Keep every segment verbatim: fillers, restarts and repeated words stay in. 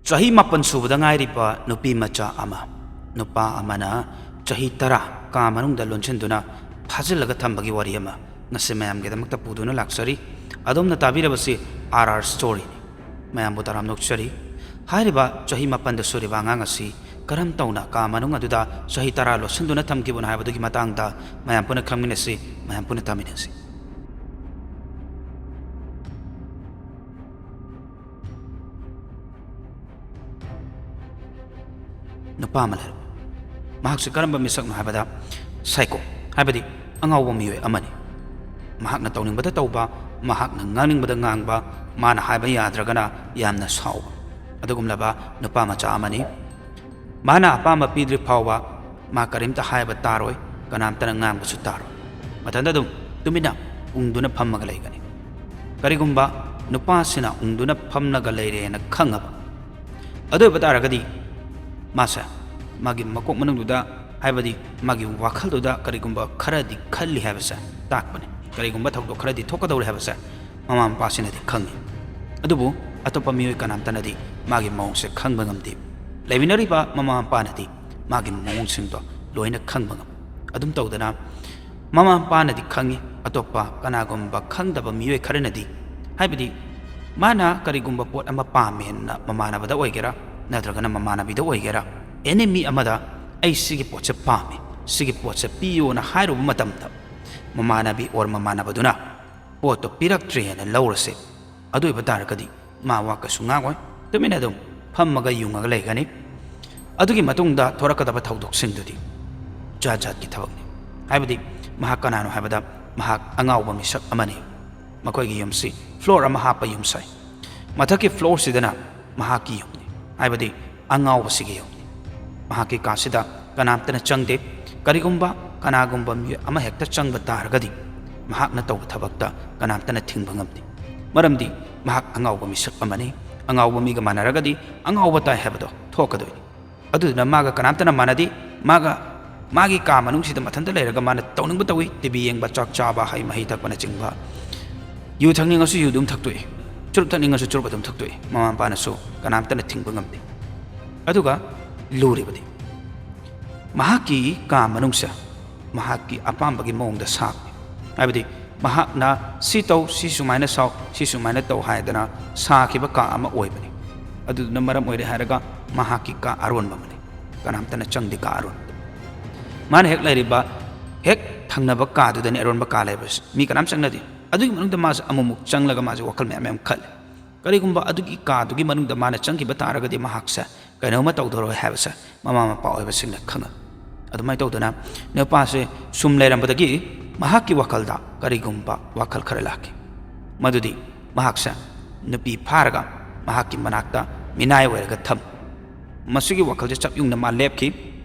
ꯆꯍꯤ ꯃꯥꯄꯟ ꯁꯨꯕꯗ ꯉꯥꯏꯔꯤꯕ ꯅꯨꯄꯤ ꯃꯆꯥ ꯑꯃ, ꯅꯨꯄꯥ ꯑꯃꯅ ꯆꯍꯤ ꯇꯔꯥ ꯀꯥ ꯃꯅꯨꯡꯗ ꯂꯣꯟꯁꯤꯟꯗꯨꯅ ꯐꯥꯖꯤꯜꯂꯒ ꯊꯝꯕꯒꯤ ꯋꯥꯔꯤ ꯑꯃ ꯉꯁꯤ ꯃꯌꯥꯝꯒꯤꯗꯃꯛꯇ ꯄꯨꯗꯨꯅ ꯂꯥꯛꯆꯔꯤ꯫ ꯑꯗꯣꯝꯅ ꯇꯥꯕꯤꯔꯕꯁꯤ ꯑꯥꯔ ꯑꯥꯔ ꯁ꯭ꯇꯣꯔꯤꯅꯤ꯫ ꯃꯌꯥꯝꯕꯨ ꯇꯔꯥꯝꯅ ꯑꯣꯛꯆꯔꯤ꯫ ꯍꯥꯏꯔꯤꯕ ꯆꯍꯤ ꯃꯥꯄꯟꯗ ꯁꯨꯔꯤꯕ ꯑꯉꯥꯡ ꯑꯁꯤ ꯀꯔꯝ ꯇꯧꯅ ꯀꯥ ꯃꯅꯨꯡ ꯑꯗꯨꯗ ꯆꯍꯤ ꯇꯔꯥ ꯂꯣꯠꯁꯤꯟꯗꯨꯅ ꯊꯝꯈꯤꯕꯅꯣ ꯍꯥꯏꯕꯗꯨꯒꯤ ꯃꯇꯥꯡꯗ ꯃꯌꯥꯝ ꯄꯨꯟꯅ ꯈꯪꯃꯤꯟꯅꯁꯤ, ꯃꯌꯥꯝ ꯄꯨꯟꯅ ꯇꯥꯃꯤꯟꯅꯁꯤ꯫ ꯅꯨꯄꯥ ꯑꯃ ꯂꯩꯔꯝꯃꯤ꯫ ꯃꯍꯥꯛꯁꯤ ꯀꯔꯝꯕ ꯃꯤꯁꯛꯅꯣ ꯍꯥꯏꯕꯗ, ꯁꯥꯏꯀꯣ, ꯍꯥꯏꯕꯗꯤ ꯑꯉꯥꯎꯕ ꯃꯤꯑꯣꯏ ꯑꯃꯅꯤ꯫ ꯃꯍꯥꯛꯅ ꯇꯧꯅꯤꯡꯕꯗ ꯇꯧꯕ, ꯃꯍꯥꯛꯅ ꯉꯥꯡꯅꯤꯡꯕꯗ ꯉꯥꯡꯕ, ꯃꯥꯅ ꯍꯥꯏꯕ ꯌꯥꯗ꯭ꯔꯒꯅ ꯌꯥꯝꯅ ꯁꯥꯎꯕ, ꯑꯗꯨꯒꯨꯝꯂꯕ ꯅꯨꯄꯥ ꯃꯆꯥ ꯑꯃꯅꯤ꯫ ꯃꯥꯅ ꯑꯄꯥꯝꯕ ꯄꯤꯗ꯭ꯔꯤ ꯐꯥꯎꯕ ꯃꯥ ꯀꯔꯤꯝꯇ ꯍꯥꯏꯕ ꯇꯥꯔꯣꯏ, ꯀꯅꯥꯝꯇꯅ ꯉꯥꯡꯕꯁꯨ ꯇꯥꯔꯣꯏ꯫ ꯃꯊꯟꯇ ꯑꯗꯨꯝ ꯇꯨꯃꯤꯟꯅ ꯎꯪꯗꯨꯅ ꯐꯝꯃꯒ ꯂꯩꯒꯅꯤ꯫ ꯀꯔꯤꯒꯨꯝꯕ ꯅꯨꯄꯥꯁꯤꯅ ꯎꯪꯗꯨꯅ ꯐꯝꯂꯒ ꯂꯩꯔꯦꯅ ꯈꯪꯉꯕ, ꯑꯗꯨ ꯑꯣꯏꯕ ꯇꯥꯔꯒꯗꯤ ꯃꯥꯁꯦ ꯃꯥꯒꯤ ꯃꯀꯣꯛ ꯃꯅꯨꯡꯗꯨꯗ, ꯍꯥꯏꯕꯗꯤ ꯃꯥꯒꯤ ꯋꯥꯈꯜꯗꯨꯗ ꯀꯔꯤꯒꯨꯝꯕ ꯈꯔꯗꯤ ꯈꯜꯂꯤ ꯍꯥꯏꯕꯁꯦ ꯇꯥꯛꯄꯅꯤ꯫ ꯀꯔꯤꯒꯨꯝꯕ ꯊꯧꯗꯣꯛ ꯈꯔꯗꯤ ꯊꯣꯛꯀꯗꯧꯔꯦ ꯍꯥꯏꯕꯁꯦ ꯃꯃꯥ ꯃꯄꯥꯁꯤꯅꯗꯤ ꯈꯪꯉꯤ꯫ ꯑꯗꯨꯕꯨ ꯑꯇꯣꯞꯄ ꯃꯤꯑꯣꯏ ꯀꯅꯥꯝꯇꯅꯗꯤ ꯃꯥꯒꯤ ꯃꯑꯣꯡꯁꯦ ꯈꯪꯕ ꯉꯝꯗꯦ꯫ ꯂꯩꯃꯤꯟꯅꯔꯤꯕ ꯃꯃꯥ ꯃꯄꯥꯅꯗꯤ ꯃꯥꯒꯤ ꯃꯑꯣꯡꯁꯤꯡꯗꯣ ꯂꯣꯏꯅ ꯈꯪꯕ ꯉꯝꯃꯤ꯫ ꯑꯗꯨꯝ ꯇꯧꯗꯅ ꯃꯃꯥ ꯃꯄꯥꯅꯗꯤ ꯈꯪꯉꯤ, ꯑꯇꯣꯞꯄ ꯀꯅꯥꯒꯨꯝꯕ ꯈꯪꯗꯕ ꯃꯤꯑꯣꯏ ꯈꯔꯅꯗꯤ, ꯍꯥꯏꯕꯗꯤ ꯃꯥꯅ ꯀꯔꯤꯒꯨꯝꯕ ꯄꯣꯠ ꯑꯃ ꯄꯥꯝꯃꯦꯅ ꯃꯃꯥꯟꯅꯕꯗ ꯑꯣꯏꯒꯦꯔꯥ ꯅꯠꯇ꯭ꯔꯒꯅ ꯃꯃꯥꯟꯅꯕꯤꯗ ꯑꯣꯏꯒꯦꯔꯥ, ꯑꯦꯅꯤ ꯃꯤ ꯑꯃꯗ "ꯑꯩ ꯁꯤꯒꯤ ꯄꯣꯠꯁꯦ ꯄꯥꯝꯃꯤ, ꯁꯤꯒꯤ ꯄꯣꯠꯁꯦ ꯄꯤꯌꯣꯅ" ꯍꯥꯏꯔꯨꯕ ꯃꯇꯝꯗ ꯃꯃꯥꯟꯅꯕꯤ ꯑꯣꯔ ꯃꯃꯥꯟꯅꯕꯗꯨꯅ ꯄꯣꯠꯇꯣ ꯄꯤꯔꯛꯇ꯭ꯔꯦꯅ ꯂꯧꯔꯁꯦ꯫ ꯑꯗꯨ ꯑꯣꯏꯕ ꯇꯥꯔꯒꯗꯤ ꯃꯥ ꯋꯥ ꯀꯩꯁꯨ ꯉꯥꯡꯉꯣꯏ, ꯇꯨꯃꯤꯟꯅ ꯑꯗꯨꯝ ꯐꯝꯃꯒ ꯌꯨꯡꯉꯒ ꯂꯩꯒꯅꯤ꯫ ꯑꯗꯨꯒꯤ ꯃꯇꯨꯡꯗ ꯊꯣꯔꯛꯀꯗꯕ ꯊꯧꯗꯣꯛꯁꯤꯡꯗꯨꯗꯤ ꯖꯥꯠ ꯖꯥꯠꯀꯤ ꯊꯕꯛꯅꯤ꯫ ꯍꯥꯏꯕꯗꯤ ꯃꯍꯥꯛ ꯀꯅꯥꯅꯣ ꯍꯥꯏꯕꯗ ꯃꯍꯥꯛ ꯑꯉꯥꯎꯕ ꯃꯤꯁꯛ ꯑꯃꯅꯤ꯫ ꯃꯈꯣꯏꯒꯤ ꯌꯨꯝꯁꯤ ꯐ꯭ꯂꯣꯔ ꯑꯃ ꯍꯥꯞꯄ ꯌꯨꯝ ꯁꯥꯏ꯫ ꯃꯊꯛꯀꯤ ꯐ꯭ꯂꯣꯔꯁꯤꯗꯅ ꯃꯍꯥꯛꯀꯤ ꯌꯨꯝꯅꯤ, ꯍꯥꯏꯕꯗꯤ ꯑꯉꯥꯎꯕꯁꯤꯒꯤ ꯌꯨꯝꯅꯤ꯫ ꯃꯍꯥꯛꯀꯤ ꯀꯥꯁꯤꯗ ꯀꯅꯥꯝꯇꯅ ꯆꯪꯗꯦ꯫ ꯀꯔꯤꯒꯨꯝꯕ ꯀꯅꯥꯒꯨꯝꯕ ꯃꯤꯑꯣꯏ ꯑꯃꯍꯦꯛꯇ ꯆꯪꯕ ꯇꯥꯔꯒꯗꯤ ꯃꯍꯥꯛꯅ ꯇꯧꯕ ꯊꯕꯛꯇ ꯀꯅꯥꯝꯇꯅ ꯊꯤꯡꯕ ꯉꯝꯗꯦ꯫ ꯃꯔꯝꯗꯤ ꯃꯍꯥꯛ ꯑꯉꯥꯎꯕ ꯃꯤꯁꯛ ꯑꯃꯅꯤ꯫ ꯑꯉꯥꯎꯕ ꯃꯤꯒ ꯃꯥꯟꯅꯔꯒꯗꯤ ꯑꯉꯥꯎꯕ ꯇꯥꯏ ꯍꯥꯏꯕꯗꯣ ꯊꯣꯛꯀꯗꯣꯏꯅꯤ꯫ ꯑꯗꯨꯗꯨꯅ ꯃꯥꯒ ꯀꯅꯥꯝꯇꯅ ꯃꯥꯟꯅꯗꯦ꯫ ꯃꯥꯒ, ꯃꯥꯒꯤ ꯀꯥ ꯃꯅꯨꯡꯁꯤꯗ ꯃꯊꯟꯇ ꯂꯩꯔꯒ ꯃꯥꯅ ꯇꯧꯅꯤꯡꯕ ꯇꯧꯏ, ꯇꯤ ꯚꯤ ꯌꯦꯡꯕ, ꯆꯥꯛ ꯆꯥꯕ, ꯍꯩ ꯃꯍꯤ ꯊꯛꯄꯅꯆꯤꯡꯕ꯫ ꯌꯨ ꯊꯛꯅꯤꯡꯉꯁꯨ ꯌꯨ ꯑꯗꯨꯝ ꯊꯛꯇꯣꯛꯏ꯫ ꯆꯨꯔꯨꯞ ꯊꯛꯅꯤꯡꯉꯁꯨ ꯆꯨꯔꯨꯞ ꯑꯗꯨꯝ ꯊꯛꯇꯣꯛꯏ꯫ ꯃꯃꯥ ꯃꯄꯥꯅꯁꯨ ꯀꯅꯥꯝꯇꯅ ꯊꯤꯡꯕ ꯉꯝꯗꯦ꯫ ꯑꯗꯨꯒ ꯂꯨꯔꯤꯕꯗꯤ ꯃꯍꯥꯛꯀꯤ ꯀꯥ ꯃꯅꯨꯡꯁꯦ ꯃꯍꯥꯛꯀꯤ ꯑꯄꯥꯝꯕꯒꯤ ꯃꯑꯣꯡꯗ ꯁꯥꯕꯅꯤ꯫ ꯍꯥꯏꯕꯗꯤ ꯃꯍꯥꯛꯅ ꯁꯤ ꯇꯧ, ꯁꯤ ꯁꯨꯃꯥꯏꯅ ꯁꯥꯎ, ꯁꯤ ꯁꯨꯃꯥꯏꯅ ꯇꯧ ꯍꯥꯏꯗꯅ ꯁꯥꯈꯤꯕ ꯀꯥ ꯑꯃ ꯑꯣꯏꯕꯅꯤ꯫ ꯑꯗꯨꯗꯨꯅ ꯃꯔꯝ ꯑꯣꯏꯔꯦ ꯍꯥꯏꯔꯒ ꯃꯍꯥꯛꯀꯤ ꯀꯥ ꯑꯔꯣꯟꯕ ꯑꯃꯅꯤ꯫ ꯀꯅꯥꯝꯇꯅ ꯆꯪꯗꯦ ꯀꯥ ꯑꯔꯣꯟꯕꯗ꯫ ꯃꯥꯅ ꯍꯦꯛ ꯂꯩꯔꯤꯕ ꯍꯦꯛ ꯊꯪꯅꯕ ꯀꯥꯗꯨꯗꯅꯤ ꯑꯔꯣꯟꯕ ꯀꯥ ꯂꯩꯕꯁꯦ꯫ ꯃꯤ ꯀꯅꯥꯝ ꯆꯪꯅꯗꯦ꯫ ꯑꯗꯨꯒꯤ ꯃꯅꯨꯡꯗ ꯃꯥꯁꯦ ꯑꯃꯨꯛꯃꯨꯛ ꯆꯪꯂꯒ ꯃꯥꯁꯦ ꯋꯥꯈꯜ ꯃꯌꯥꯝ ꯃꯌꯥꯝ ꯈꯜꯂꯦ꯫ ꯀꯔꯤꯒꯨꯝꯕ ꯑꯗꯨꯒꯤ ꯀꯥꯗꯨꯒꯤ ꯃꯅꯨꯡꯗ ꯃꯥꯅ ꯆꯪꯈꯤꯕ ꯇꯥꯔꯒꯗꯤ ꯃꯍꯥꯛꯁꯦ ꯀꯩꯅꯣꯝꯃ ꯇꯧꯗꯧꯔꯣꯏ ꯍꯥꯏꯕꯁꯦ ꯃꯃꯥ ꯃꯄꯥ ꯑꯣꯏꯕꯁꯤꯡꯅ ꯈꯪꯉꯤ꯫ ꯑꯗꯨꯃꯥꯏꯅ ꯇꯧꯗꯅ ꯅꯨꯄꯥꯁꯦ ꯁꯨꯝ ꯂꯩꯔꯝꯕꯗꯒꯤ ꯃꯍꯥꯛꯀꯤ ꯋꯥꯈꯜꯗ ꯀꯔꯤꯒꯨꯝꯕ ꯋꯥꯈꯜ ꯈꯔ ꯂꯥꯛꯈꯤ꯫ ꯃꯗꯨꯗꯤ ꯃꯍꯥꯛꯁꯦ ꯅꯨꯄꯤ ꯐꯥꯔꯒ ꯃꯍꯥꯛꯀꯤ ꯃꯅꯥꯛꯇ ꯃꯤꯅꯥꯏ ꯑꯣꯏꯔꯒ ꯊꯝ꯫ ꯃꯁꯤꯒꯤ ꯋꯥꯈꯜꯁꯦ ꯆꯞ ꯌꯨꯡꯅ ꯃꯥ ꯂꯦꯞꯈꯤ꯫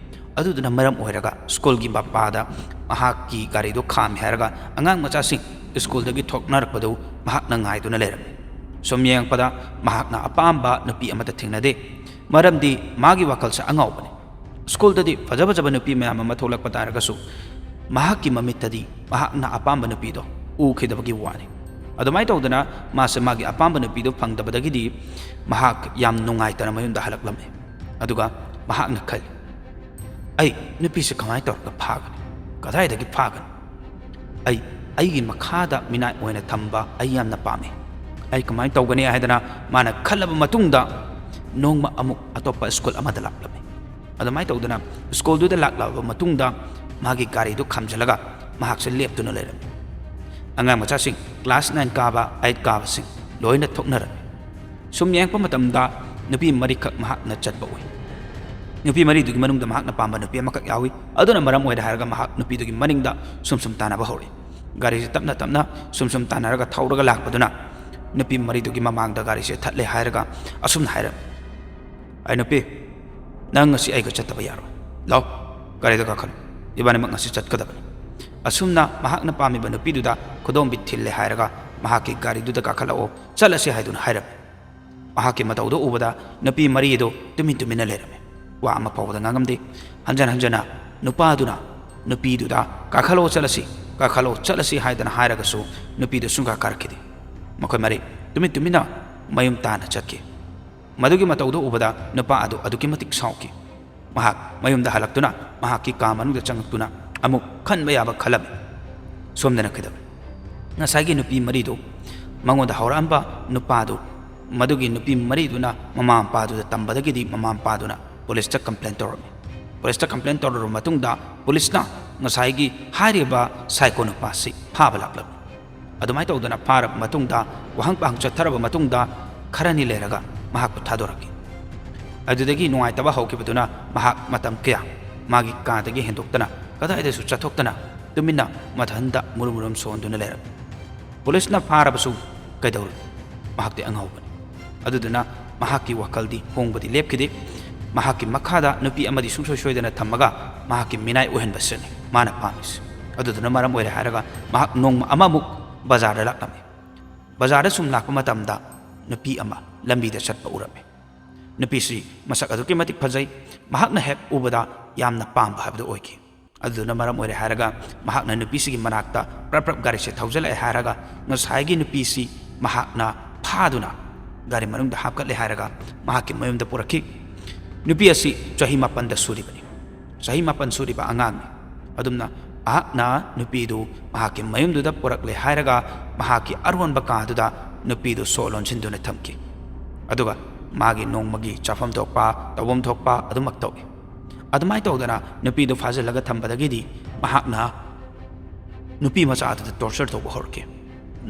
ꯑꯗꯨꯗꯨꯅ ꯃꯔꯝ ꯑꯣꯏꯔꯒ ꯁ꯭ꯀꯨꯜꯒꯤ ꯃꯄꯥꯗ ꯃꯍꯥꯛꯀꯤ ꯒꯥꯔꯤꯗꯨ ꯈꯥꯝꯃꯤ ꯍꯥꯏꯔꯒ ꯑꯉꯥꯡ ꯃꯆꯥꯁꯤꯡ ꯁ꯭ꯀꯨꯜꯗꯒꯤ ꯊꯣꯛꯅꯔꯛꯄꯗꯨ ꯃꯍꯥꯛꯅ ꯉꯥꯏꯗꯨꯅ ꯂꯩꯔꯝꯃꯤ꯫ ꯁꯨꯝ ꯌꯦꯡꯉꯛꯄꯗ ꯃꯍꯥꯛꯅ ꯑꯄꯥꯝꯕ ꯅꯨꯄꯤ ꯑꯃꯠꯇ ꯊꯦꯡꯅꯗꯦ꯫ ꯃꯔꯝꯗꯤ ꯃꯥꯒꯤ ꯋꯥꯈꯜꯁꯦ ꯑꯉꯥꯎꯕꯅꯤ꯫ ꯁ꯭ꯀꯨꯜꯗꯗꯤ ꯐꯖ ꯐꯖꯕ ꯅꯨꯄꯤ ꯃꯌꯥꯝ ꯑꯃ ꯊꯣꯛꯂꯛꯄ ꯇꯥꯔꯒꯁꯨ ꯃꯍꯥꯛꯀꯤ ꯃꯃꯤꯠꯇꯗꯤ ꯃꯍꯥꯛꯅ ꯑꯄꯥꯝꯕ ꯅꯨꯄꯤꯗꯣ ꯎꯈꯤꯗꯕꯒꯤ ꯋꯥꯅꯤ꯫ ꯑꯗꯨꯃꯥꯏꯅ ꯇꯧꯗꯅ ꯃꯥꯁꯦ ꯃꯥꯒꯤ ꯑꯄꯥꯝꯕ ꯅꯨꯄꯤꯗꯨ ꯐꯪꯗꯕꯗꯒꯤꯗꯤ ꯃꯍꯥꯛ ꯌꯥꯝ ꯅꯨꯡꯉꯥꯏꯇꯅ ꯃꯌꯨꯝꯗ ꯍꯜꯂꯛꯂꯝꯃꯤ꯫ ꯑꯗꯨꯒ ꯃꯍꯥꯛꯅ ꯈꯜꯂꯤ, "ꯑꯩ ꯅꯨꯄꯤꯁꯦ ꯀꯃꯥꯏꯅ ꯇꯧꯔꯒ ꯐꯥꯒꯅꯤ? ꯀꯗꯥꯏꯗꯒꯤ ꯐꯥꯒꯅꯤ? ꯑꯩ, ꯑꯩꯒꯤ ꯃꯈꯥꯗ ꯃꯤꯅꯥꯏ ꯑꯣꯏꯅ ꯊꯝꯕ ꯑꯩ ꯌꯥꯝꯅ ꯄꯥꯝꯃꯤ꯫ ꯑꯩ ꯀꯃꯥꯏꯅ ꯇꯧꯒꯅꯤ?" ꯍꯥꯏꯗꯅ ꯃꯥꯅ ꯈꯜꯂꯕ ꯃꯇꯨꯡꯗ ꯅꯣꯡꯃ ꯑꯃꯨꯛ ꯑꯇꯣꯞꯄ ꯁ꯭ꯀꯨꯜ ꯑꯃꯗ ꯂꯥꯛꯂꯝꯃꯤ꯫ ꯑꯗꯨꯃꯥꯏꯅ ꯇꯧꯗꯅ ꯁ꯭ꯀꯨꯜꯗꯨꯗ ꯂꯥꯛꯂꯕ ꯃꯇꯨꯡꯗ ꯃꯥꯒꯤ ꯒꯥꯔꯤꯗꯨ ꯈꯥꯝꯖꯤꯜꯂꯒ ꯃꯍꯥꯛꯁꯦ ꯂꯦꯞꯇꯨꯅ ꯂꯩꯔꯝꯃꯤ꯫ ꯑꯉꯥꯡ ꯃꯆꯥꯁꯤꯡ class nine ꯀꯥꯕ, eight ꯀꯥꯕꯁꯤꯡ ꯂꯣꯏꯅ ꯊꯣꯛꯅꯔꯝꯃꯤ꯫ ꯁꯨꯝ ꯌꯦꯡꯉꯛꯄ ꯃꯇꯝꯗ ꯅꯨꯄꯤ ꯃꯔꯤꯈꯛ ꯃꯍꯥꯛꯅ ꯆꯠꯄ ꯎꯏ꯫ ꯅꯨꯄꯤ ꯃꯔꯤꯗꯨꯒꯤ ꯃꯅꯨꯡꯗ ꯃꯍꯥꯛꯅ ꯄꯥꯝꯕ ꯅꯨꯄꯤ ꯑꯃꯈꯛ ꯌꯥꯎꯏ꯫ ꯑꯗꯨꯅ ꯃꯔꯝ ꯑꯣꯏꯔꯦ ꯍꯥꯏꯔꯒ ꯃꯍꯥꯛ ꯅꯨꯄꯤꯗꯨꯒꯤ ꯃꯅꯤꯡꯗ ꯁꯨꯝ ꯁꯨꯝ ꯇꯥꯟꯅꯕ ꯍꯧꯔꯛꯏ꯫ ꯒꯥꯔꯤꯁꯤ ꯇꯞꯅ ꯇꯞꯅ ꯁꯨꯝ ꯁꯨꯝ ꯇꯥꯟꯅꯔꯒ ꯊꯧꯔꯒ ꯂꯥꯛꯄꯗꯨꯅ ꯅꯨꯄꯤ ꯃꯔꯤꯗꯨꯒꯤ ꯃꯃꯥꯡꯗ ꯒꯥꯔꯤꯁꯦ ꯊꯠꯂꯦ ꯍꯥꯏꯔꯒ ꯑꯁꯨꯝꯅ ꯍꯥꯏꯔꯝꯃꯤ, "ꯑꯩ ꯅꯨꯄꯤ, ꯅꯪ ꯉꯁꯤ ꯑꯩꯒ ꯆꯠꯇꯕ ꯌꯥꯔꯣꯏ꯫ ꯂꯥꯎ, ꯒꯥꯔꯤꯗ ꯀꯥꯈꯠꯂꯨ꯫ ꯏꯕꯥꯅꯤꯃꯛ ꯉꯁꯤ ꯆꯠꯀꯗꯕꯅꯤ꯫" ꯑꯁꯨꯝꯅ ꯃꯍꯥꯛꯅ ꯄꯥꯝꯃꯤꯕ ꯅꯨꯄꯤꯗꯨꯗ ꯈꯨꯗꯣꯝꯕꯤ ꯊꯤꯜꯂꯦ ꯍꯥꯏꯔꯒ ꯃꯍꯥꯛꯀꯤ ꯒꯥꯔꯤꯗꯨꯗ ꯀꯥꯈꯠꯂꯛꯑꯣ, ꯆꯠꯂꯁꯤ ꯍꯥꯏꯗꯨꯅ ꯍꯥꯏꯔꯝꯃꯤ꯫ ꯃꯍꯥꯛꯀꯤ ꯃꯇꯧꯗꯨ ꯎꯕꯗ ꯅꯨꯄꯤ ꯃꯔꯤꯗꯨ ꯇꯨꯃꯤꯟ ꯇꯨꯃꯤꯟꯅ ꯂꯩꯔꯝꯃꯤ꯫ ꯋꯥ ꯑꯃ ꯐꯥꯎꯕꯗ ꯉꯥꯡꯉꯝꯗꯦ꯫ ꯍꯟꯖꯟ ꯍꯟꯖꯟꯅ ꯅꯨꯄꯥꯗꯨꯅ ꯅꯨꯄꯤꯗꯨꯗ "ꯀꯥꯈꯠꯂꯣ ꯆꯠꯂꯁꯤ, ꯀꯥꯈꯠꯂꯣ ꯆꯠꯂꯁꯤ" ꯍꯥꯏꯗꯅ ꯍꯥꯏꯔꯒꯁꯨ ꯅꯨꯄꯤꯗꯨ ꯁꯨꯡꯀꯥ ꯀꯥꯔꯛꯈꯤꯗꯦ꯫ ꯃꯈꯣꯏ ꯃꯔꯤ ꯇꯨꯃꯤꯟ ꯇꯨꯃꯤꯟꯅ ꯃꯌꯨꯝ ꯇꯥꯟꯅ ꯆꯠꯈꯤ꯫ ꯃꯗꯨꯒꯤ ꯃꯇꯧꯗꯨ ꯎꯕꯗ ꯅꯨꯄꯥ ꯑꯗꯨ ꯑꯗꯨꯛꯀꯤ ꯃꯇꯤꯛ ꯁꯥꯎꯈꯤ꯫ ꯃꯍꯥꯛ ꯃꯌꯨꯝꯗ ꯍꯜꯂꯛꯇꯨꯅ ꯃꯍꯥꯛꯀꯤ ꯀꯥ ꯃꯅꯨꯡꯗ ꯆꯪꯂꯛꯇꯨꯅ ꯑꯃꯨꯛ ꯈꯟꯕ ꯌꯥꯕ ꯈꯜꯂꯝꯃꯤ꯫ ꯁꯣꯝꯗꯅ ꯀꯩꯗꯧꯏ? ꯉꯁꯥꯏꯒꯤ ꯅꯨꯄꯤ ꯃꯔꯤꯗꯨ, ꯃꯉꯣꯟꯗ ꯍꯧꯔꯛꯑꯝꯕ ꯅꯨꯄꯥꯗꯨ, ꯃꯗꯨꯒꯤ ꯅꯨꯄꯤ ꯃꯔꯤꯗꯨꯅ ꯃꯃꯥ ꯃꯄꯥꯗꯨꯗ ꯇꯝꯕꯗꯒꯤꯗꯤ ꯃꯃꯥ ꯃꯄꯥꯗꯨꯅ ꯄꯨꯂꯤꯁꯇ ꯀꯝꯄ꯭ꯂꯦꯟ ꯇꯧꯔꯝꯃꯤ꯫ ꯄꯨꯂꯤꯁꯇ ꯀꯝꯄ꯭ꯂꯦꯟ ꯇꯧꯔꯕ ꯃꯇꯨꯡꯗ ꯄꯨꯂꯤꯁꯅ ꯉꯁꯥꯏꯒꯤ ꯍꯥꯏꯔꯤꯕ ꯁꯥꯏꯀꯣ ꯅꯨꯄꯥꯁꯤ ꯐꯥꯕ ꯂꯥꯛꯂꯝꯃꯤ꯫ ꯑꯗꯨꯃꯥꯏꯅ ꯇꯧꯗꯅ ꯐꯥꯔꯕ ꯃꯇꯨꯡꯗ ꯋꯥꯍꯪ ꯄꯥꯎꯍꯪ ꯆꯠꯊꯔꯕ ꯃꯇꯨꯡꯗ ꯈꯔꯅꯤ ꯂꯩꯔꯒ ꯃꯍꯥꯛꯄꯨ ꯊꯥꯗꯣꯔꯛꯈꯤ꯫ ꯑꯗꯨꯗꯒꯤ ꯅꯨꯡꯉꯥꯏꯇꯕ ꯍꯧꯈꯤꯕꯗꯨꯅ ꯃꯍꯥꯛ ꯃꯇꯝ ꯀꯌꯥ ꯃꯥꯒꯤ ꯀꯥꯗꯒꯤ ꯍꯦꯟꯗꯣꯛꯇꯅ ꯀꯗꯥꯏꯗꯁꯨ ꯆꯠꯊꯣꯛꯇꯅ ꯇꯨꯃꯤꯟꯅ ꯃꯊꯟꯇ ꯃꯨꯔꯨꯝ ꯃꯨꯔꯨꯝ ꯁꯣꯟꯗꯨꯅ ꯂꯩꯔꯝꯃꯤ꯫ ꯄꯨꯂꯤꯁꯅ ꯐꯥꯔꯕꯁꯨ ꯀꯩꯗꯧꯔꯨꯅꯤ? ꯃꯍꯥꯛꯇꯤ ꯑꯉꯥꯎꯕꯅꯤ꯫ ꯑꯗꯨꯗꯨꯅ ꯃꯍꯥꯛꯀꯤ ꯋꯥꯈꯜꯗꯤ ꯍꯣꯡꯕꯗꯤ ꯂꯦꯞꯈꯤꯗꯦ꯫ ꯃꯍꯥꯛꯀꯤ ꯃꯈꯥꯗ ꯅꯨꯄꯤ ꯑꯃꯗꯤ ꯁꯨꯡꯁꯣꯏ ꯁꯣꯏꯗꯅ ꯊꯝꯃꯒ ꯃꯍꯥꯛꯀꯤ ꯃꯤꯅꯥꯏ ꯑꯣꯏꯍꯟꯕꯁꯤꯅꯤ ꯃꯥꯅ ꯄꯥꯝꯃꯤꯁꯤ꯫ ꯑꯗꯨꯗꯨꯅ ꯃꯔꯝ ꯑꯣꯏꯔꯦ ꯍꯥꯏꯔꯒ ꯃꯍꯥꯛ ꯅꯣꯡꯃ ꯑꯃꯃꯨꯛ ꯕꯖꯥꯔꯗ ꯂꯥꯛꯂꯝꯃꯤ꯫ ꯕꯖꯥꯔꯗ ꯁꯨꯝ ꯂꯥꯛꯄ ꯃꯇꯝꯗ ꯅꯨꯄꯤ ꯑꯃ ꯂꯝꯕꯤꯗ ꯆꯠꯄ ꯎꯔꯝꯃꯤ꯫ ꯅꯨꯄꯤꯁꯤ ꯃꯁꯛ ꯑꯗꯨꯛꯀꯤ ꯃꯇꯤꯛ ꯐꯖꯩ꯫ ꯃꯍꯥꯛꯅ ꯍꯦꯛ ꯎꯕꯗ ꯌꯥꯝꯅ ꯄꯥꯝꯕ ꯍꯥꯏꯕꯗꯨ ꯑꯣꯏꯈꯤ꯫ ꯑꯗꯨꯗꯨꯅ ꯃꯔꯝ ꯑꯣꯏꯔꯦ ꯍꯥꯏꯔꯒ ꯃꯍꯥꯛꯅ ꯅꯨꯄꯤꯁꯤꯒꯤ ꯃꯅꯥꯛꯇ ꯄ꯭ꯔꯞ ꯄ꯭ꯔꯞ ꯒꯥꯔꯤꯁꯦ ꯊꯧꯖꯤꯜꯂꯛꯑꯦ ꯍꯥꯏꯔꯒ ꯉꯁꯥꯏꯒꯤ ꯅꯨꯄꯤꯁꯤ ꯃꯍꯥꯛꯅ ꯐꯥꯗꯨꯅ ꯒꯥꯔꯤ ꯃꯅꯨꯡꯗ ꯍꯥꯞꯀꯠꯂꯦ ꯍꯥꯏꯔꯒ ꯃꯍꯥꯛꯀꯤ ꯃꯌꯨꯝꯗ ꯄꯨꯔꯛꯈꯤ꯫ ꯅꯨꯄꯤ ꯑꯁꯤ ꯆꯍꯤ ꯃꯥꯄꯟꯗ ꯁꯨꯔꯤꯕꯅꯤ꯫ ꯆꯍꯤ ꯃꯥꯄꯟ ꯁꯨꯔꯤꯕ ꯑꯉꯥꯡꯅꯤ꯫ ꯑꯗꯨꯝꯅ ꯃꯍꯥꯛꯅ ꯅꯨꯄꯤꯗꯨ ꯃꯍꯥꯛꯀꯤ ꯃꯌꯨꯝꯗꯨꯗ ꯄꯨꯔꯛꯂꯦ ꯍꯥꯏꯔꯒ ꯃꯍꯥꯛꯀꯤ ꯑꯔꯣꯟꯕ ꯀꯥꯗꯨꯗ ꯅꯨꯄꯤꯗꯨ ꯁꯣ ꯂꯣꯟꯁꯤꯟꯗꯨꯅ ꯊꯝꯈꯤ꯫ ꯑꯗꯨꯒ ꯃꯥꯒꯤ ꯅꯣꯡꯃꯒꯤ ꯆꯥꯐꯝ ꯊꯣꯛꯄ, ꯇꯧꯐꯝ ꯊꯣꯛꯄ ꯑꯗꯨꯃꯛ ꯇꯧꯏ꯫ ꯑꯗꯨꯃꯥꯏꯅ ꯇꯧꯗꯅ ꯅꯨꯄꯤꯗꯨ ꯐꯥꯖꯤꯜꯂꯒ ꯊꯝꯕꯗꯒꯤꯗꯤ ꯃꯍꯥꯛꯅ ꯅꯨꯄꯤ ꯃꯆꯥ ꯑꯗꯨꯗ ꯇꯣꯔꯆꯔ ꯇꯧꯕ ꯍꯧꯔꯛꯈꯤ꯫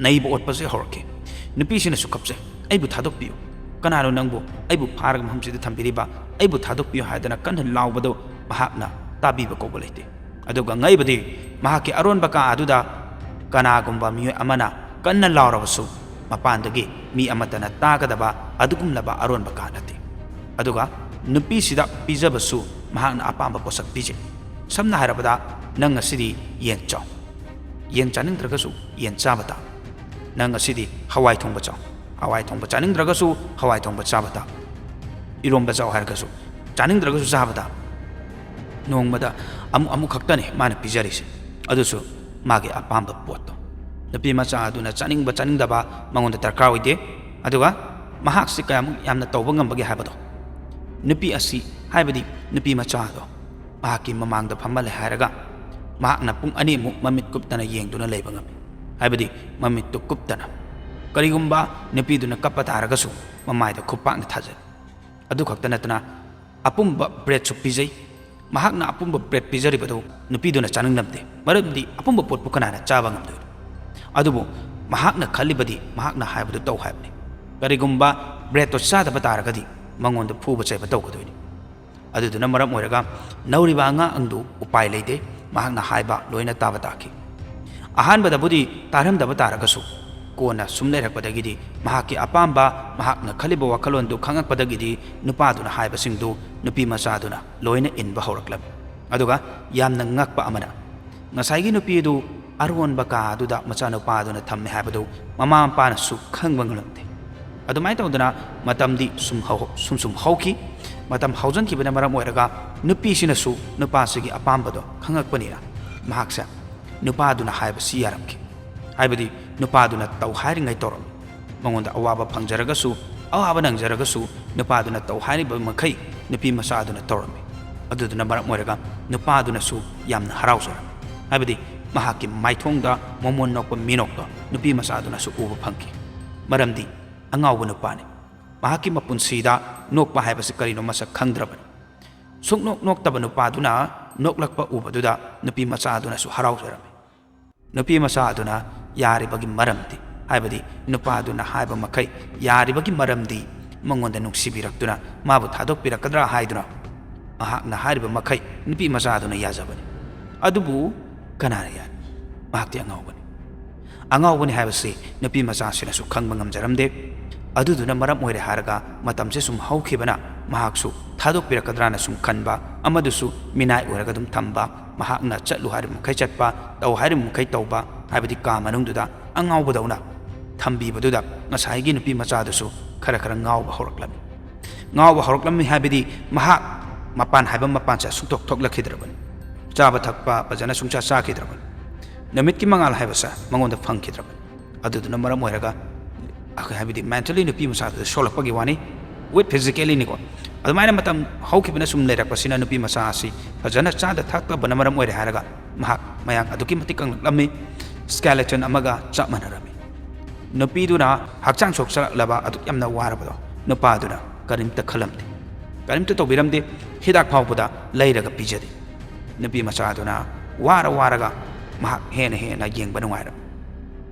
ꯅꯩꯕ ꯑꯣꯠꯄꯁꯦ ꯍꯧꯔꯛꯈꯤ꯫ ꯅꯨꯄꯤꯁꯤꯅꯁꯨ ꯀꯞꯆꯩ, "ꯑꯩꯕꯨ ꯊꯥꯗꯣꯛꯄꯤꯌꯨ꯫ ꯀꯅꯥꯅꯣ ꯅꯪꯕꯨ ꯑꯩꯕꯨ ꯐꯥꯔꯒ ꯃꯐꯝꯁꯤꯗ ꯊꯝꯕꯤꯔꯤꯕ? ꯑꯩꯕꯨ ꯊꯥꯗꯣꯛꯄꯤꯌꯨ" ꯍꯥꯏꯗꯅ ꯀꯟꯅ ꯂꯥꯎꯕꯗꯨ ꯃꯍꯥꯛꯅ ꯇꯥꯕꯤꯕ ꯀꯧꯕ ꯂꯩꯇꯦ꯫ ꯑꯗꯨꯒ ꯉꯛꯏꯕꯗꯤ ꯃꯍꯥꯛꯀꯤ ꯑꯔꯣꯟꯕ ꯀꯥ ꯑꯗꯨꯗ ꯀꯅꯥꯒꯨꯝꯕ ꯃꯤꯑꯣꯏ ꯑꯃꯅ ꯀꯟꯅ ꯂꯥꯎꯔꯕꯁꯨ ꯃꯄꯥꯟꯗꯒꯤ ꯃꯤ ꯑꯃꯠꯇꯅ ꯇꯥꯒꯗꯕ ꯑꯗꯨꯒꯨꯝꯂꯕ ꯑꯔꯣꯟꯕ ꯀꯥ ꯅꯠꯇꯦ꯫ ꯑꯗꯨꯒ ꯅꯨꯄꯤꯁꯤꯗ ꯄꯤꯖꯕꯁꯨ ꯃꯍꯥꯛꯅ ꯑꯄꯥꯝꯕ ꯄꯣꯠꯁꯛ ꯄꯤꯖꯩ꯫ ꯁꯝꯅ ꯍꯥꯏꯔꯕꯗ, "ꯅꯪ ꯉꯁꯤꯗꯤ ꯌꯦꯟ ꯆꯥꯎ꯫ ꯌꯦꯟ ꯆꯥꯅꯤꯡꯗ꯭ꯔꯒꯁꯨ ꯌꯦꯟ ꯆꯥꯕ ꯇꯥ꯫ ꯅꯪ ꯉꯁꯤꯗꯤ ꯍꯋꯥꯏ ꯊꯣꯡꯕ ꯆꯥꯎ꯫ ꯍꯋꯥꯏ ꯊꯣꯡꯕ ꯆꯥꯅꯤꯡꯗ꯭ꯔꯒꯁꯨ ꯍꯋꯥꯏ ꯊꯣꯡꯕ ꯆꯥꯕ ꯇꯥ꯫ ꯏꯔꯣꯝꯕ ꯆꯥꯎ ꯍꯥꯏꯔꯒꯁꯨ, ꯆꯥꯅꯤꯡꯗ꯭ꯔꯒꯁꯨ ꯆꯥꯕ ꯇꯥ"꯫ ꯅꯣꯡꯃꯗ ꯑꯃꯨꯛ, ꯑꯃꯨꯛ ꯈꯛꯇꯅꯤ ꯃꯥꯅ ꯄꯤꯖꯔꯤꯁꯦ꯫ ꯑꯗꯨꯁꯨ ꯃꯥꯒꯤ ꯑꯄꯥꯝꯕ ꯄꯣꯠꯇꯣ꯫ ꯅꯨꯄꯤ ꯃꯆꯥ ꯑꯗꯨꯅ ꯆꯥꯅꯤꯡꯕ ꯆꯥꯅꯤꯡꯗꯕ ꯃꯉꯣꯟꯗ ꯗꯔꯀꯥꯔ ꯑꯣꯏꯗꯦ꯫ ꯑꯗꯨꯒ ꯃꯍꯥꯛꯁꯤ ꯀꯌꯥꯃꯨꯛ ꯌꯥꯝꯅ ꯇꯧꯕ ꯉꯝꯕꯒꯦ ꯍꯥꯏꯕꯗꯣ, ꯅꯨꯄꯤ ꯑꯁꯤ, ꯍꯥꯏꯕꯗꯤ ꯅꯨꯄꯤ ꯃꯆꯥ ꯑꯗꯣ, ꯃꯍꯥꯛꯀꯤ ꯃꯃꯥꯡꯗ ꯐꯝꯍꯜꯂꯦ ꯍꯥꯏꯔꯒ ꯃꯍꯥꯛꯅ ꯄꯨꯡ ꯑꯅꯤꯃꯨꯛ ꯃꯃꯤꯠ ꯀꯨꯞꯇꯅ ꯌꯦꯡꯗꯨꯅ ꯂꯩꯕ ꯉꯝꯃꯤ꯫ ꯍꯥꯏꯕꯗꯤ ꯃꯃꯤꯠꯇꯨ ꯀꯨꯞꯇꯅ꯫ ꯀꯔꯤꯒꯨꯝꯕ ꯅꯨꯄꯤꯗꯨꯅ ꯀꯞꯄ ꯇꯥꯔꯒꯁꯨ ꯃꯃꯥꯏꯗ ꯈꯨꯄꯥꯛꯅ ꯊꯥꯖꯩ꯫ ꯑꯗꯨ ꯈꯛꯇ ꯅꯠꯇꯅ ꯑꯄꯨꯝꯕ ꯕ꯭ꯔꯦꯗꯁꯨ ꯄꯤꯖꯩ꯫ ꯃꯍꯥꯛꯅ ꯑꯄꯨꯝꯕ ꯕ꯭ꯔꯦꯗ ꯄꯤꯖꯔꯤꯕꯗꯨ ꯅꯨꯄꯤꯗꯨꯅ ꯆꯥꯅꯤꯡꯂꯝꯗꯦ, ꯃꯔꯝꯗꯤ ꯑꯄꯨꯝꯕ ꯄꯣꯠꯄꯨ ꯀꯅꯥꯅ ꯆꯥꯕ ꯉꯝꯗꯣꯏꯅꯣ? ꯑꯗꯨꯕꯨ ꯃꯍꯥꯛꯅ ꯈꯜꯂꯤꯕꯗꯤ ꯃꯍꯥꯛꯅ ꯍꯥꯏꯕꯗꯨ ꯇꯧ ꯍꯥꯏꯕꯅꯤ꯫ ꯀꯔꯤꯒꯨꯝꯕ ꯕ꯭ꯔꯦꯗꯇꯣ ꯆꯥꯗꯕ ꯇꯥꯔꯒꯗꯤ ꯃꯉꯣꯟꯗ ꯐꯨꯕ ꯆꯩꯕ ꯇꯧꯒꯗꯣꯏꯅꯤ꯫ ꯑꯗꯨꯗꯨꯅ ꯃꯔꯝ ꯑꯣꯏꯔꯒ ꯅꯧꯔꯤꯕ ꯑꯉꯥꯡ ꯑꯗꯨ ꯎꯄꯥꯏ ꯂꯩꯇꯦ, ꯃꯍꯥꯛꯅ ꯍꯥꯏꯕ ꯂꯣꯏꯅ ꯇꯥꯕ ꯇꯥꯈꯤ꯫ ꯑꯍꯥꯟꯕꯗꯕꯨꯗꯤ ꯇꯥꯔꯝꯗꯕ ꯇꯥꯔꯒꯁꯨ ꯀꯣꯟꯅ ꯁꯨꯝ ꯂꯩꯔꯛꯄꯗꯒꯤꯗꯤ ꯃꯍꯥꯛꯀꯤ ꯑꯄꯥꯝꯕ, ꯃꯍꯥꯛꯅ ꯈꯜꯂꯤꯕ ꯋꯥꯈꯜꯂꯣꯟꯗꯨ ꯈꯪꯉꯛꯄꯗꯒꯤꯗꯤ ꯅꯨꯄꯥꯗꯨꯅ ꯍꯥꯏꯕꯁꯤꯡꯗꯨ ꯅꯨꯄꯤ ꯃꯆꯥꯗꯨꯅ ꯂꯣꯏꯅ ꯏꯟꯕ ꯍꯧꯔꯛꯂꯝꯃꯤ꯫ ꯑꯗꯨꯒ ꯌꯥꯝꯅ ꯉꯛꯄ ꯑꯃꯅ, ꯉꯁꯥꯏꯒꯤ ꯅꯨꯄꯤ ꯑꯗꯨ ꯑꯔꯣꯟꯕ ꯀꯥ ꯑꯗꯨꯗ ꯃꯆꯥꯅꯨꯄꯥꯗꯨꯅ ꯊꯝꯃꯦ ꯍꯥꯏꯕꯗꯨ ꯃꯃꯥ ꯃꯄꯥꯅꯁꯨ ꯈꯪꯕ ꯉꯝꯂꯝꯗꯦ꯫ ꯑꯗꯨꯃꯥꯏꯅ ꯇꯧꯗꯅ ꯃꯇꯝꯗꯤ ꯁꯨꯝ ꯍꯧ-, ꯁꯨꯝ ꯁꯨꯝ ꯍꯧꯈꯤ꯫ ꯃꯇꯝ ꯍꯧꯖꯤꯟꯈꯤꯕꯅ ꯃꯔꯝ ꯑꯣꯏꯔꯒ ꯅꯨꯄꯤꯁꯤꯅꯁꯨ ꯅꯨꯄꯥꯁꯤꯒꯤ ꯑꯄꯥꯝꯕꯗꯣ ꯈꯪꯉꯛꯄꯅꯤꯅ ꯃꯍꯥꯛꯁꯦ ꯅꯨꯄꯥꯗꯨꯅ ꯍꯥꯏꯕꯁꯤ ꯌꯥꯔꯝꯈꯤ꯫ ꯍꯥꯏꯕꯗꯤ ꯅꯨꯄꯥꯗꯨꯅ ꯇꯧ ꯍꯥꯏꯔꯤꯉꯩ ꯇꯧꯔꯝꯃꯤ꯫ ꯃꯉꯣꯟꯗ ꯑꯋꯥꯕ ꯐꯪꯖꯔꯒꯁꯨ, ꯑꯋꯥꯕ ꯅꯪꯖꯔꯒꯁꯨ ꯅꯨꯄꯥꯗꯨꯅ ꯇꯧ ꯍꯥꯏꯔꯤꯕ ꯃꯈꯩ ꯅꯨꯄꯤ ꯃꯆꯥꯗꯨꯅ ꯇꯧꯔꯝꯃꯤ꯫ ꯑꯗꯨꯗꯨꯅ ꯃꯔꯝ ꯑꯣꯏꯔꯒ ꯅꯨꯄꯥꯗꯨꯅꯁꯨ ꯌꯥꯝꯅ ꯍꯔꯥꯎꯖꯔꯝꯃꯤ꯫ ꯍꯥꯏꯕꯗꯤ ꯃꯍꯥꯛꯀꯤ ꯃꯥꯏꯊꯣꯡꯗ ꯃꯃꯣꯟ ꯅꯣꯛꯄ ꯃꯤꯅꯣꯛꯇꯣ ꯅꯨꯄꯤ ꯃꯆꯥꯗꯨꯅꯁꯨ ꯎꯕ ꯐꯪꯈꯤ꯫ ꯃꯔꯝꯗꯤ ꯑꯉꯥꯎꯕ ꯅꯨꯄꯥꯅꯤ꯫ ꯃꯍꯥꯛꯀꯤ ꯃꯄꯨꯟꯁꯤꯗ ꯅꯣꯛꯄ ꯍꯥꯏꯕꯁꯤ ꯀꯔꯤꯅꯣ ꯃꯁꯛ ꯈꯪꯗ꯭ꯔꯕꯅꯤ꯫ ꯁꯨꯡꯅꯣꯛ ꯅꯣꯛꯇꯕ ꯅꯨꯄꯥꯗꯨꯅ ꯅꯣꯛꯂꯛꯄ ꯎꯕꯗꯨꯗ ꯅꯨꯄꯤ ꯃꯆꯥꯗꯨꯅꯁꯨ ꯍꯔꯥꯎꯖꯔꯝꯃꯤ꯫ ꯅꯨꯄꯤ ꯃꯆꯥ ꯑꯗꯨꯅ ꯌꯥꯔꯤꯕꯒꯤ ꯃꯔꯝꯗꯤ, ꯍꯥꯏꯕꯗꯤ ꯅꯨꯄꯥꯗꯨꯅ ꯍꯥꯏꯕ ꯃꯈꯩ ꯌꯥꯔꯤꯕꯒꯤ ꯃꯔꯝꯗꯤ ꯃꯉꯣꯟꯗ ꯅꯨꯡꯁꯤꯕꯤꯔꯛꯇꯨꯅ ꯃꯥꯕꯨ ꯊꯥꯗꯣꯛꯄꯤꯔꯛꯀꯗ꯭ꯔꯥ ꯍꯥꯏꯗꯨꯅ ꯃꯍꯥꯛꯅ ꯍꯥꯏꯔꯤꯕ ꯃꯈꯩ ꯅꯨꯄꯤ ꯃꯆꯥ ꯑꯗꯨꯅ ꯌꯥꯖꯕꯅꯤ꯫ ꯑꯗꯨꯕꯨ ꯀꯅꯥꯅ ꯌꯥꯅꯤ? ꯃꯍꯥꯛꯇꯤ ꯑꯉꯥꯎꯕꯅꯤ꯫ ꯑꯉꯥꯎꯕꯅꯤ ꯍꯥꯏꯕꯁꯤ ꯅꯨꯄꯤ ꯃꯆꯥꯁꯤꯅꯁꯨ ꯈꯪꯕ ꯉꯝꯖꯔꯝꯗꯦ꯫ ꯑꯗꯨꯗꯨꯅ ꯃꯔꯝ ꯑꯣꯏꯔꯦ ꯍꯥꯏꯔꯒ ꯃꯇꯝꯁꯦ ꯁꯨꯝ ꯍꯧꯈꯤꯕꯅ ꯃꯍꯥꯛꯁꯨ ꯊꯥꯗꯣꯛꯄꯤꯔꯛꯀꯗ꯭ꯔꯥꯅ ꯁꯨꯝ ꯈꯟꯕ, ꯑꯃꯗꯨꯁꯨ ꯃꯤꯅꯥꯏ ꯑꯣꯏꯔꯒ ꯑꯗꯨꯝ ꯊꯝꯕ, ꯃꯍꯥꯛꯅ ꯆꯠꯂꯨ ꯍꯥꯏꯔꯤꯕ ꯃꯈꯩ ꯆꯠꯄ, ꯇꯧ ꯍꯥꯏꯔꯤꯕ ꯃꯈꯩ ꯇꯧꯕ, ꯍꯥꯏꯕꯗꯤ ꯀꯥ ꯃꯅꯨꯡꯗꯨꯗ ꯑꯉꯥꯎꯕꯗꯧꯅ ꯊꯝꯕꯤꯕꯗꯨꯗ ꯉꯁꯥꯏꯒꯤ ꯅꯨꯄꯤ ꯃꯆꯥꯗꯨꯁꯨ ꯈꯔ ꯈꯔ ꯉꯥꯎꯕ ꯍꯧꯔꯛꯂꯝꯃꯤ꯫ ꯉꯥꯎꯕ ꯍꯧꯔꯛꯂꯝꯃꯤ ꯍꯥꯏꯕꯗꯤ ꯃꯍꯥꯛ ꯃꯄꯥꯟ ꯍꯥꯏꯕ ꯃꯄꯥꯟꯁꯦ ꯁꯨꯡꯊꯣꯛ ꯊꯣꯛꯂꯛꯈꯤꯗ꯭ꯔꯕꯅꯤ꯫ ꯆꯥꯕ ꯊꯛꯄ ꯐꯖꯅ ꯁꯨꯡꯆꯥ ꯆꯥꯈꯤꯗ꯭ꯔꯕꯅꯤ꯫ ꯅꯨꯃꯤꯠꯀꯤ ꯃꯉꯥꯜ ꯍꯥꯏꯕꯁꯦ ꯃꯉꯣꯟꯗ ꯐꯪꯈꯤꯗ꯭ꯔꯕꯅꯤ꯫ ꯑꯗꯨꯗꯨꯅ ꯃꯔꯝ ꯑꯣꯏꯔꯒ ꯑꯩꯈꯣꯏ, ꯍꯥꯏꯕꯗꯤ mentally ꯅꯨꯄꯤ ꯃꯆꯥꯗꯨꯗ ꯁꯣꯛꯂꯛꯄꯒꯤ ꯋꯥꯅꯤ, with physically ꯅꯤꯀꯣ꯫ ꯑꯗꯨꯃꯥꯏꯅ ꯃꯇꯝ ꯍꯧꯈꯤꯕꯅ ꯁꯨꯝ ꯂꯩꯔꯛꯄꯁꯤꯅ ꯅꯨꯄꯤ ꯃꯆꯥ ꯑꯁꯤ ꯐꯖꯅ ꯆꯥꯗ ꯊꯛꯇꯕꯅ ꯃꯔꯝ ꯑꯣꯏꯔꯦ ꯍꯥꯏꯔꯒ ꯃꯍꯥꯛ ꯃꯌꯥꯡ ꯑꯗꯨꯛꯀꯤ ꯃꯇꯤꯛ ꯀꯪꯂꯛꯂꯝꯃꯤ, skeleton ꯑꯃꯒ ꯆꯞ ꯃꯥꯟꯅꯔꯝꯃꯤ꯫ ꯅꯨꯄꯤꯗꯨꯅ ꯍꯛꯆꯥꯡ ꯁꯣꯛꯆꯜꯂꯛꯂꯕ ꯑꯗꯨꯛ ꯌꯥꯝꯅ ꯋꯥꯔꯕꯗꯣ ꯅꯨꯄꯥꯗꯨꯅ ꯀꯔꯤꯝꯇ ꯈꯜꯂꯝꯗꯦ, ꯀꯔꯤꯝꯇ ꯇꯧꯕꯤꯔꯝꯗꯦ, ꯍꯤꯗꯥꯛ ꯐꯥꯎꯕꯗ ꯂꯩꯔꯒ ꯄꯤꯖꯗꯦ꯫ ꯅꯨꯄꯤ ꯃꯆꯥꯗꯨꯅ ꯋꯥꯔ ꯋꯥꯔꯒ ꯃꯍꯥꯛ ꯍꯦꯟꯅ ꯍꯦꯟꯅ ꯌꯦꯡꯕ ꯅꯨꯡꯉꯥꯏꯔꯝꯃꯤ꯫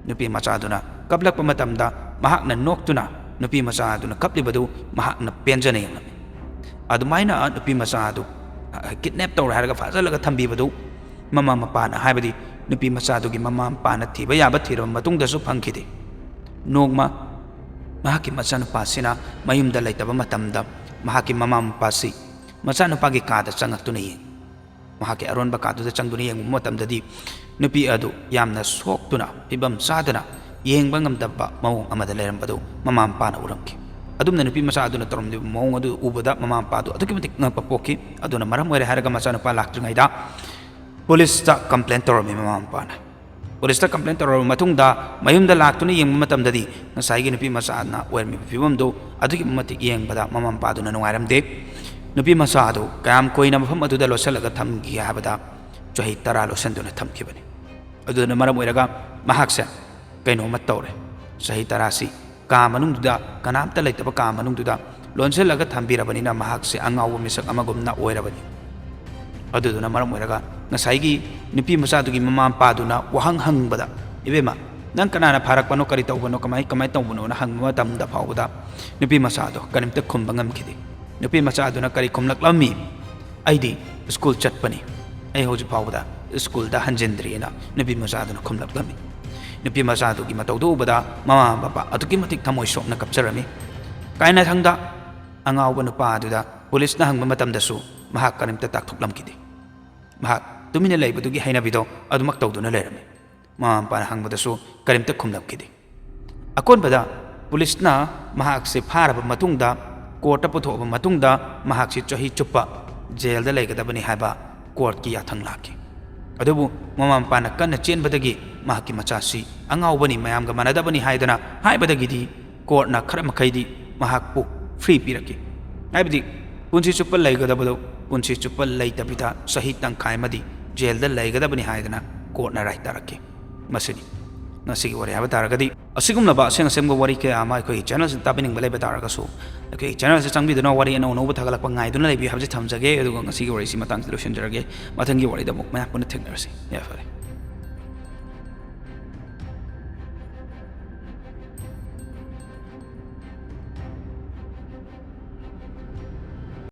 ꯅꯨꯄꯤ ꯃꯆꯥꯗꯨꯅ ꯀꯞꯂꯛꯄ ꯃꯇꯝꯗ ꯃꯍꯥꯛꯅ ꯅꯣꯛꯇꯨꯅ ꯅꯨꯄꯤ ꯃꯆꯥꯗꯨꯅ ꯀꯞꯂꯤꯕꯗꯨ ꯃꯍꯥꯛꯅ ꯄꯦꯟꯖꯅ ꯌꯦꯡꯂꯝꯃꯤ꯫ ꯑꯗꯨꯃꯥꯏꯅ ꯅꯨꯄꯤ ꯃꯆꯥ ꯑꯗꯨ, ꯑ, kidnap ꯇꯧꯔꯦ ꯍꯥꯏꯔꯒ ꯐꯥꯖꯤꯜꯂꯒ ꯊꯝꯕꯤꯕꯗꯨ ꯃꯃꯥ ꯃꯄꯥꯅ, ꯍꯥꯏꯕꯗꯤ ꯅꯨꯄꯤ ꯃꯆꯥꯗꯨꯒꯤ ꯃꯃꯥ ꯃꯄꯥꯅ ꯊꯤꯕ ꯌꯥꯕ ꯊꯤꯔꯕ ꯃꯇꯨꯡꯗꯁꯨ ꯐꯪꯈꯤꯗꯦ꯫ ꯅꯣꯡꯃ ꯃꯍꯥꯛꯀꯤ ꯃꯆꯥꯅꯨꯄꯥꯁꯤꯅ ꯃꯌꯨꯝꯗ ꯂꯩꯇꯕ ꯃꯇꯝꯗ ꯃꯍꯥꯛꯀꯤ ꯃꯃꯥ ꯃꯄꯥꯁꯤ ꯃꯆꯥꯅꯨꯄꯥꯒꯤ ꯀꯥꯗ ꯆꯪꯉꯛꯇꯨꯅ ꯌꯦꯡꯉꯤ꯫ ꯃꯍꯥꯛꯀꯤ ꯑꯔꯣꯟꯕ ꯀꯥꯗꯨꯗ ꯆꯪꯗꯨꯅ ꯌꯦꯡꯕ ꯃꯇꯝꯗꯗꯤ ꯅꯨꯄꯤ ꯑꯗꯨ ꯌꯥꯝꯅ ꯁꯣꯛꯇꯨꯅ, ꯐꯤꯕꯝ ꯆꯥꯗꯅ, ꯌꯦꯡꯕ ꯉꯝꯗꯕ ꯃꯑꯣꯡ ꯑꯃꯗ ꯂꯩꯔꯝꯕꯗꯨ ꯃꯃꯥ ꯃꯄꯥꯅ ꯎꯔꯝꯈꯤ꯫ ꯑꯗꯨꯝꯅ ꯅꯨꯄꯤ ꯃꯆꯥ ꯑꯗꯨꯅ ꯇꯧꯔꯝꯂꯤꯕ ꯃꯑꯣꯡ ꯑꯗꯨ ꯎꯕꯗ ꯃꯃꯥ ꯃꯄꯥꯗꯨ ꯑꯗꯨꯛꯀꯤ ꯃꯇꯤꯛ ꯉꯛꯄ ꯄꯣꯛꯈꯤ꯫ ꯑꯗꯨꯅ ꯃꯔꯝ ꯑꯣꯏꯔꯦ ꯍꯥꯏꯔꯒ ꯃꯆꯥꯅꯨꯄꯥ ꯂꯥꯛꯇ꯭ꯔꯤꯉꯩꯗ ꯄꯨꯂꯤꯁꯇ complain ꯇꯧꯔꯝꯃꯤ ꯃꯃꯥ ꯃꯄꯥꯅ꯫ ꯄꯨꯂꯤꯁꯇ complain ꯇꯧꯔꯕ ꯃꯇꯨꯡꯗ ꯃꯌꯨꯝꯗ ꯂꯥꯛꯇꯨꯅ ꯌꯦꯡꯕ ꯃꯇꯝꯗꯗꯤ ꯉꯁꯥꯏꯒꯤ ꯅꯨꯄꯤ ꯃꯆꯥꯅ ꯑꯣꯏꯔꯝꯃꯤꯕ ꯐꯤꯕꯝꯗꯨ ꯑꯗꯨꯛꯀꯤ ꯃꯇꯤꯛ ꯌꯦꯡꯕꯗ ꯃꯃꯥ ꯃꯄꯥꯗꯨꯅ ꯅꯨꯡꯉꯥꯏꯔꯝꯗꯦ꯫ ꯅꯨꯄꯤ ꯃꯆꯥ ꯑꯗꯨ ꯀꯌꯥꯝ ꯀꯨꯏꯅ ꯃꯐꯝ ꯑꯗꯨꯗ ꯂꯣꯠꯁꯤꯜꯂꯒ ꯊꯝꯈꯤ ꯍꯥꯏꯕꯗ ꯆꯍꯤ ꯇꯔꯥ ꯂꯣꯠꯁꯤꯟꯗꯨꯅ ꯊꯝꯈꯤꯕꯅꯤ꯫ ꯑꯗꯨꯅ ꯃꯔꯝ ꯑꯣꯏꯔꯒ ꯃꯍꯥꯛꯁꯦ ꯀꯩꯅꯣꯝꯃ ꯇꯧꯔꯦ꯫ ꯆꯍꯤ ꯇꯔꯥꯁꯤ ꯀꯥ ꯃꯅꯨꯡꯗꯨꯗ, ꯀꯅꯥꯝꯇ ꯂꯩꯇꯕ ꯀꯥ ꯃꯅꯨꯡꯗꯨꯗ ꯂꯣꯟꯁꯤꯜꯂꯒ ꯊꯝꯕꯤꯔꯕꯅꯤꯅ ꯃꯍꯥꯛꯁꯦ ꯑꯉꯥꯎꯕ ꯃꯤꯁꯛ ꯑꯃꯒꯨꯝꯅ ꯑꯣꯏꯔꯕꯅꯤ꯫ ꯑꯗꯨꯗꯨꯅ ꯃꯔꯝ ꯑꯣꯏꯔꯒ ꯉꯁꯥꯏꯒꯤ ꯅꯨꯄꯤ ꯃꯆꯥꯗꯨꯒꯤ ꯃꯃꯥ ꯃꯄꯥꯗꯨꯅ ꯋꯥꯍꯪ ꯍꯪꯕꯗ, "ꯏꯕꯦꯝꯃ, ꯅꯪ ꯀꯅꯥꯅ ꯐꯥꯔꯛꯄꯅꯣ, ꯀꯔꯤ ꯇꯧꯕꯅꯣ, ꯀꯃꯥꯏ, ꯀꯃꯥꯏ ꯇꯧꯕꯅꯣꯅ" ꯍꯪꯕ ꯃꯇꯝꯗ ꯐꯥꯎꯕꯗ ꯅꯨꯄꯤ ꯃꯆꯥꯗꯣ ꯀꯔꯤꯝꯇ ꯈꯨꯝꯕ ꯉꯝꯈꯤꯗꯦ꯫ ꯅꯨꯄꯤ ꯃꯆꯥꯗꯨꯅ ꯀꯔꯤ ꯈꯨꯝꯂꯛꯂꯝꯃꯤ? "ꯑꯩꯗꯤ ꯁ꯭ꯀꯨꯜ ꯆꯠꯄꯅꯤ, ꯑꯩ ꯍꯧꯖꯤꯛ ꯐꯥꯎꯕꯗ ꯁ꯭ꯀꯨꯜꯗ ꯍꯟꯖꯤꯟꯗ꯭ꯔꯤꯑꯅ" ꯅꯨꯄꯤ ꯃꯆꯥꯗꯨꯅ ꯈꯨꯝꯂꯛꯂꯝꯃꯤ꯫ ꯅꯨꯄꯤ ꯃꯆꯥꯗꯨꯒꯤ ꯃꯇꯧꯗꯨ ꯎꯕꯗ ꯃꯃꯥ ꯃꯄꯥ ꯑꯗꯨꯛꯀꯤ ꯃꯇꯤꯛ ꯊꯃꯣꯏ ꯁꯣꯛꯅ ꯀꯞꯆꯔꯝꯃꯤ꯫ ꯀꯥꯏꯅꯊꯪꯗ ꯑꯉꯥꯎꯕ ꯅꯨꯄꯥ ꯑꯗꯨꯗ ꯄꯨꯂꯤꯁꯅ ꯍꯪꯕ ꯃꯇꯝꯗꯁꯨ ꯃꯍꯥꯛ ꯀꯔꯤꯝꯇ ꯇꯥꯛꯊꯣꯛꯂꯝꯈꯤꯗꯦ꯫ ꯃꯍꯥꯛ ꯇꯨꯃꯤꯟꯅ ꯂꯩꯕꯗꯨꯒꯤ ꯍꯩꯅꯕꯤꯗꯣ ꯑꯗꯨꯃꯛ ꯇꯧꯗꯨꯅ ꯂꯩꯔꯝꯃꯤ꯫ ꯃꯃꯥ ꯃꯄꯥꯅ ꯍꯪꯕꯗꯁꯨ ꯀꯔꯤꯝꯇ ꯈꯨꯝꯂꯝꯈꯤꯗꯦ꯫ ꯑꯀꯣꯟꯕꯗ ꯄꯨꯂꯤꯁꯅ ꯃꯍꯥꯛꯁꯦ ꯐꯥꯔꯕ ꯃꯇꯨꯡꯗ, ꯀꯣꯔꯠꯇ ꯄꯨꯊꯣꯛꯑꯕ ꯃꯇꯨꯡꯗ ꯃꯍꯥꯛꯁꯤ ꯆꯍꯤ ꯆꯨꯞꯄ ꯖꯦꯜꯗ ꯂꯩꯒꯗꯕꯅꯤ ꯍꯥꯏꯕ ꯀꯣꯔꯠꯀꯤ ꯌꯥꯊꯪ ꯂꯥꯛꯈꯤ꯫ ꯑꯗꯨꯕꯨ ꯃꯃꯥ ꯃꯄꯥꯅ ꯀꯟꯅ ꯆꯦꯟꯕꯗꯒꯤ ꯃꯍꯥꯛꯀꯤ ꯃꯆꯥꯁꯤ ꯑꯉꯥꯎꯕꯅꯤ, ꯃꯌꯥꯝꯒ ꯃꯥꯟꯅꯗꯕꯅꯤ ꯍꯥꯏꯗꯅ ꯍꯥꯏꯕꯗꯒꯤꯗꯤ ꯀꯣꯔꯠꯅ ꯈꯔ ꯃꯈꯩꯗꯤ ꯃꯍꯥꯛꯄꯨ ꯐ꯭ꯔꯤ ꯄꯤꯔꯛꯈꯤ꯫ ꯍꯥꯏꯕꯗꯤ ꯄꯨꯟꯁꯤ ꯆꯨꯞꯄ ꯂꯩꯒꯗꯕꯗꯨ ꯄꯨꯟꯁꯤ ꯆꯨꯞꯄ ꯂꯩꯇꯕꯤꯗ ꯆꯍꯤ ꯇꯪꯈꯥꯏ ꯑꯃꯗꯤ ꯖꯦꯜꯗ ꯂꯩꯒꯗꯕꯅꯤ ꯍꯥꯏꯗꯅ ꯀꯣꯔꯠꯅ ꯔꯥꯏ ꯇꯥꯔꯛꯈꯤ꯫ ꯃꯁꯤꯅꯤ ꯉꯁꯤꯒꯤ ꯋꯥꯔꯤ ꯍꯥꯏꯕ ꯇꯥꯔꯒꯗꯤ꯫ ꯑꯁꯤꯒꯨꯝꯂꯕ ꯑꯁꯦꯡ ꯑꯁꯦꯡꯕ ꯋꯥꯔꯤ ꯀꯌꯥ ꯑꯃ ꯑꯩꯈꯣꯏꯒꯤ ꯆꯦꯅꯦꯜꯁꯤꯗ ꯇꯥꯕꯤꯅꯤꯡꯕ ꯂꯩꯕ ꯇꯥꯔꯒꯁꯨ ꯑꯩꯈꯣꯏꯒꯤ ꯆꯦꯅꯦꯜꯁꯤ ꯆꯪꯕꯤꯗꯨꯅ ꯋꯥꯔꯤ ꯑꯅꯧ ꯑꯅꯧꯕ ꯊꯥꯒꯠꯂꯛꯄ ꯉꯥꯏꯗꯨꯅ ꯂꯩꯕꯤꯌꯨ ꯍꯥꯏꯕꯁꯤ ꯊꯝꯖꯒꯦ꯫ ꯑꯗꯨꯒ ꯉꯁꯤꯒꯤ ꯋꯥꯔꯤꯁꯤ ꯃꯇꯥꯡꯁꯤꯗ ꯂꯣꯏꯁꯤꯟꯖꯔꯒꯦ꯫ ꯃꯊꯪꯒꯤ ꯋꯥꯔꯤꯗ ꯑꯃꯨꯛ ꯃꯌꯥꯝ ꯄꯨꯟꯅ ꯊꯦꯡꯅꯔꯁꯤ꯫ ꯌꯥꯏꯐꯔꯦ꯫